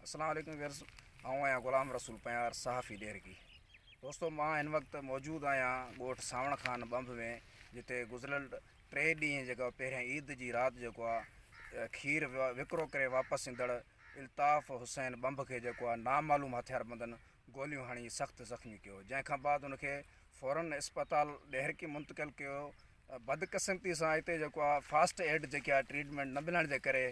اسلام عليڪم ويئرس آئون آهيان غلام رسول پنهيار صحافي ڏهرڪي دوستو مان هن وقت موجود آهيان ڳوٺ سانوڻ خان ٻنڀ ۾ جتي گذريل ٽي ڏينهن جيڪا پهريان عيد جي رات جيڪو آهي کير وڪرو ڪري واپس ايندڙ الطاف حسين ٻنڀ کي جيڪو آهي نامعلوم هٿياربندن گوليون هڻي سخت زخمي ڪيو جنهن کان بعد ان کي فورن اسپتال ڏهرڪي منتقل ڪيو ويو بدقسمتي سان اتي جيڪو آهي فاسٽ ايڊ جيڪي آهي ٽريٽمينٽ نه ملڻ جي ڪري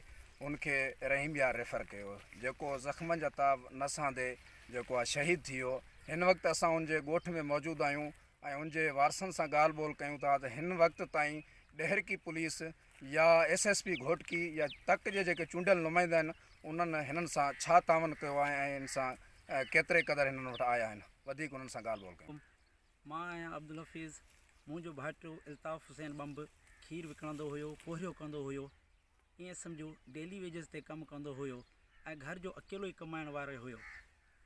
ان کي رحيم يار ريفر ڪيو ويو جيڪو زخمن جا تاب نه سهندي جيڪو آهي شهيد ٿي ويو هن وقت اسان ان جي ڳوٺ ۾ موجود آهيون ۽ ان جي وارثن سان ڳالهه ٻولهه ڪيون ٿا ته هن وقت تائين ڏهرڪي پوليس يا ايس ايس پي گهوٽڪي يا تڪ جي جيڪي چونڊيل نمائندا آهن انهن هنن سان ڇا تعاون ڪيو آهي ۽ ان سان ڪيتري قدر هنن وٽ آيا آهن وڌيڪ انهن سان ڳالهه ٻولهه ڪيون. مان آهيان عبدالحفيظ منهنجو ڀائٽيو الطاف حسين ٻنڀ کير وڪڻندو هيو پورهيو ڪندو هيو ائين سمجهو ڊيلي ويجز تي ڪم ڪندو هيو ۽ گهر جو اڪيلو ئي ڪمائڻ وارو هيو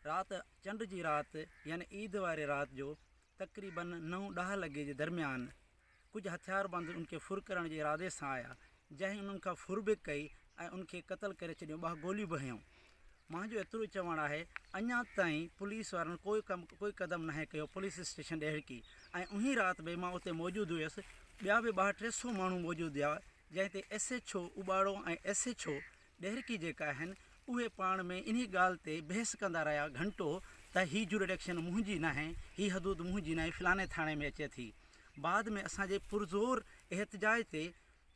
رات چنڊ جي رات يعني عيد واري رات جو تقريبن نو ڏهه لڳي جي درميان ڪجهه هٿياربند ان کي ڦر ڪرڻ جي ارادي سان آيا، جنهن انهن کان ڦر به ڪئي ۽ ان کي قتل ڪري ڇڏيو، ٻه گوليون به هنيون. مانجو ايترو ئي چوڻ آهي، اڃا تائين پوليس وارن ڪوئي ڪم ڪوئي قدم ناهي ڪيو پوليس اسٽيشن ڏهرڪي ۽ انهي رات به مان اتي موجود هيس، ٻيا به ٻه ٽي سو ماڻهو موجود هيا، جنهن تي S H O Ubarro ۽ S H O Daharki جيڪا آهن اهي پاڻ ۾ انهي ڳالهه تي بحث ڪندا رهيا گهنٽو ته هي جوريڊڪشن منهنجي ناهي، هي حدود منهنجي ناهي فلاني ٿاڻي ۾ اچي ٿي. بعد ۾ اسان جي پرزور احتجاج تي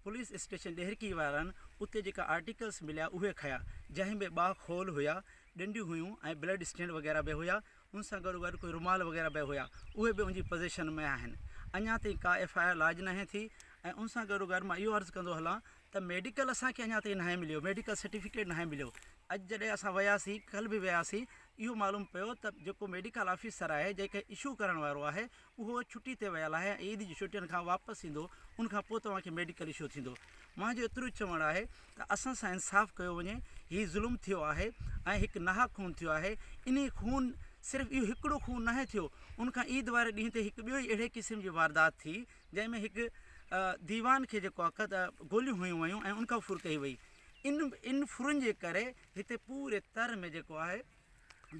پوليس اسٽيشن ڏهرڪي وارن اتي جيڪا آرٽيڪلس مليا اهي کنيا جنهن ۾ ٻه خول هيا، ڏنڊيون هيون ۽ بلڊ اسٽينڊ وغيره به هيا ان سان گڏو گڏ ڪجهه رومال وغيره به هيا اهي به ان جي پزيشن ۾ آهن اڃا تائين ڪا ايف I R لاج ناهي ٿي ۽ ان سان گڏو گڏ مان اهو عرض ڪندو هلان ته ميڊيڪل اسان کي اڃا تائين ناهي مليو ميڊيڪل سرٽيفڪيٽ ناهي مليو اڄ جڏهن اسان وياسين ڪلهه به وياسين اهو معلوم پيو ته جيڪو ميڊيڪل آفيسر آهي جيڪي اشو ڪرڻ وارو آهي اهو ڇٽي تي ويل آهي ۽ عيد جي ڇٽين کان واپس ايندو ان کان پوء توهان کي ميڊيڪل اشو ٿيندو منهنجو ايترو ئي چوڻ آهي ته اسان سان انصاف ڪيو وڃي هي ظلم ٿيو آهي ۽ هڪ ناحق خون ٿيو آهي انهي خون صرف اهو هڪڙو خون ناهي ٿيو ان کان عيد واري ڏينهن تي هڪ ٻيو ئي اهڙي قسم جي واردات ٿي جنهن ۾ هڪ ديوان کي جيڪو آهي گوليون هنيون ويون ۽ ان کان ڦر ڪئي وئي ان ان ڦرن جي ڪري هتي پوري تر ۾ جيڪو آهي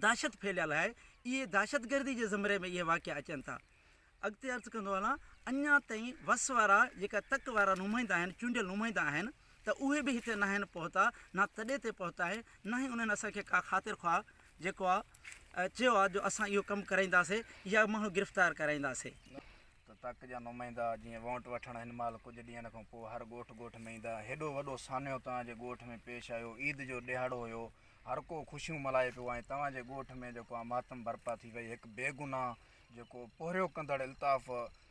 دهشت ڦهليل آهي اهي دهشتگردي جي زمري ۾ اهي واقعا اچن ٿا اڳتي عرض ڪندو هلان اڃا تائين وس وارا جيڪا تڪ وارا نمائندا آهن چونڊيل نمائندا آهن ته اهي به هتي ناهن پهتا نه تڏي تي پهتا آهن نه ئي انهن اسان کي ڪا خاطر خواهه جيڪو آهي چيو آهي جو اسان اهو ڪم ڪرائينداسي يا ماڻهو گرفتار ڪرائينداسي. ته تڪ جا نمائندا جيئن وونٽ وٺڻ هن مهل ڪجهه ڏينهن کان پوء هر ڳوٺ ڳوٺ ۾ ايندا. هيڏو وڏو سانحو توهان جي ڳوٺ ۾ پيش آيو. عيد جو ڏهاڙو هيو. هر ڪو خوشيون ملهائي پيو ۽ توهان جي ڳوٺ ۾ جيڪو آ ماتم برپا ٿي وئي. هڪ بيگناهه جيڪو پورهيو ڪندڙ الطاف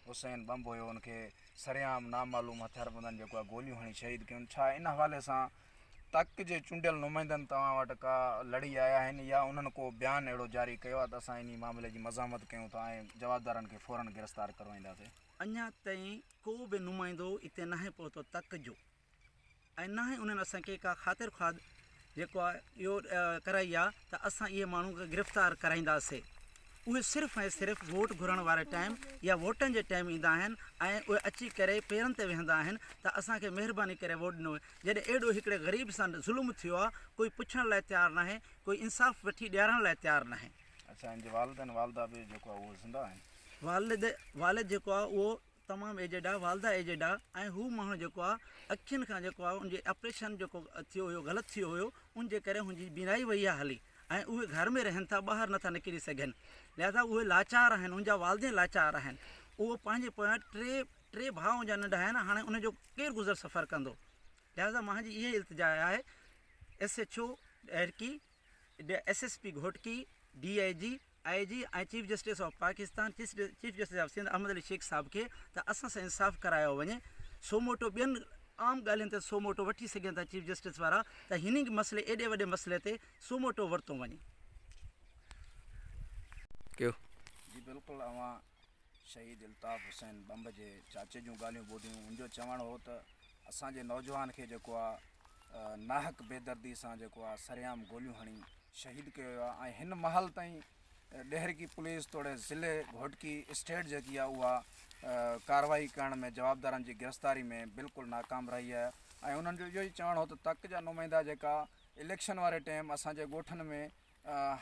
حسين ٻنڀ هيو ان کي سرعام نامعلوم هٿياربندن جيڪو آ گوليون هڻي شهيد ڪيون. ڇا ان حوالي سان تڪ جي چونڊيل نمائندن توهان وٽ ڪا لڙي آيا آهن يا انهن ڪو بيان اهڙو جاري ڪيو آهي ته اسان انهي معاملي جي مزاحمت ڪيون ٿا ۽ جوابدارن کي فورن گرفتار ڪروائينداسين. اڃا تائين ڪو به نمائندو اتي ناهي پهتو تڪ جو ۽ ناهي انهن اسان کي ڪا خاطر خواد جيڪو آهي اهو ڪرائي آهي ته اسان اهي ماڻهو گرفتار ڪرائينداسين. اهي صرف ۽ صرف ووٽ گهرڻ واري ٽائيم يا ووٽن جي ٽائيم ايندا آهن ۽ اهي اچي ڪري پيرن تي ويهندا آهن ته اسان کي مهرباني ڪري ووٽ ڏنو وڃي جڏهن اهڙو هڪڙي غريب سان ظلم ٿيو آهي ڪوئي پڇڻ لاء تيار ناهي ڪوئي انصاف وٺي ڏيارڻ لاء تيار ناهي. اڇا ان جي والدين والده به جيڪو آهي اهو زنده آهن؟ والد والد جيڪو آهي اهو تمام ايجڊ آ والده ايجڊ آ ۽ هو ماڻهو جيڪو آ اکين کان جيڪو آ ان جي آپريشن جيڪو ٿيو هيو غلط ٿيو هيو ان جي ڪري هن جي بينائي وئي آ هلي ۽ اهي گهر ۾ رهن ٿا ٻاهر نٿا نڪري سگهن لهذا اهي لاچار آهن ان جا والدين لاچار آهن اهو پنهنجي پويان ٽي ٽي ڀاء ان جا ننڍا آهن هاڻي ان جو ڪير گذر سفر ڪندو لهذا مانجي اها التجا آهي S H O Daharki S S P Ghotki D I G I G ۽ chief justice of Pakistan chief justice of Sindh Ahmed Ali Shaikh صاحب کي ته اسان سان انصاف ڪرايو وڃي سوموٽو ٻين عام ڳالهين تي سوموٽو وٺي سگهن ٿا چيف جسٽس وارا ته هن مسئلي ايڏي وڏي مسئلي تي سوموٽو ورتو وڃي. ڪيو. جي بلڪل اوهان شهيد الطاف حسين ٻنڀ جي چاچي جون ڳالهيون ٻڌيون ان جو چوڻ هو ته اسان جي نوجوان کي جيڪو آ ناحق بيدردي سان جيڪو آ سرعام گوليون هڻي شهيد ڪيو ويو آ ۽ هن مهل تائين ڏهرڪي پوليس توڙي ضلعي گهوٽڪي اسٽيٽ جيڪي آ اها ڪارروائي ڪرڻ ۾ جوابدارن جي گرفتاري ۾ بلڪل ناڪام رهي آهي ۽ انهن جو اهو ئي چوڻ هو ته تڪ جا نمائندا جيڪا اليڪشن واري ٽيم اسان جي ڳوٺن ۾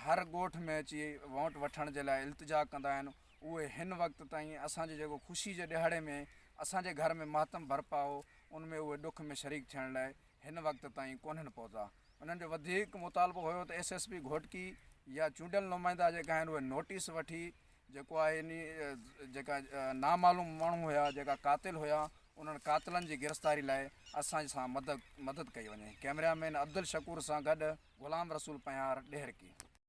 هر ڳوٺ ۾ اچي ووٽ وٺڻ جي لاء التجا ڪندا آهن اهي هن وقت تائين اسان جي جيڪو خوشي جي ڏهاڙي ۾ اسان جي گهر ۾ ماتم برپا هو ان ۾ اهي ڏک ۾ شريڪ ٿيڻ لاء هن وقت تائين ڪونهن پهتا. انهن جو وڌيڪ مطالبو هيو ته ايس ايس پي گهوٽڪي يا چونڊيل نمائندا جيڪا آهن اهي نوٽيس وٺي جيڪو آهي انهي جيڪا نامعلوم ماڻهو هيا جيڪا قاتل هيا انهن قاتلن جي گرفتاري لاء اسان سان مدد ڪئي وڃي. ڪئميرا مين عبدالشڪور سان گڏ غلام رسول پنهيار ڏهرڪي.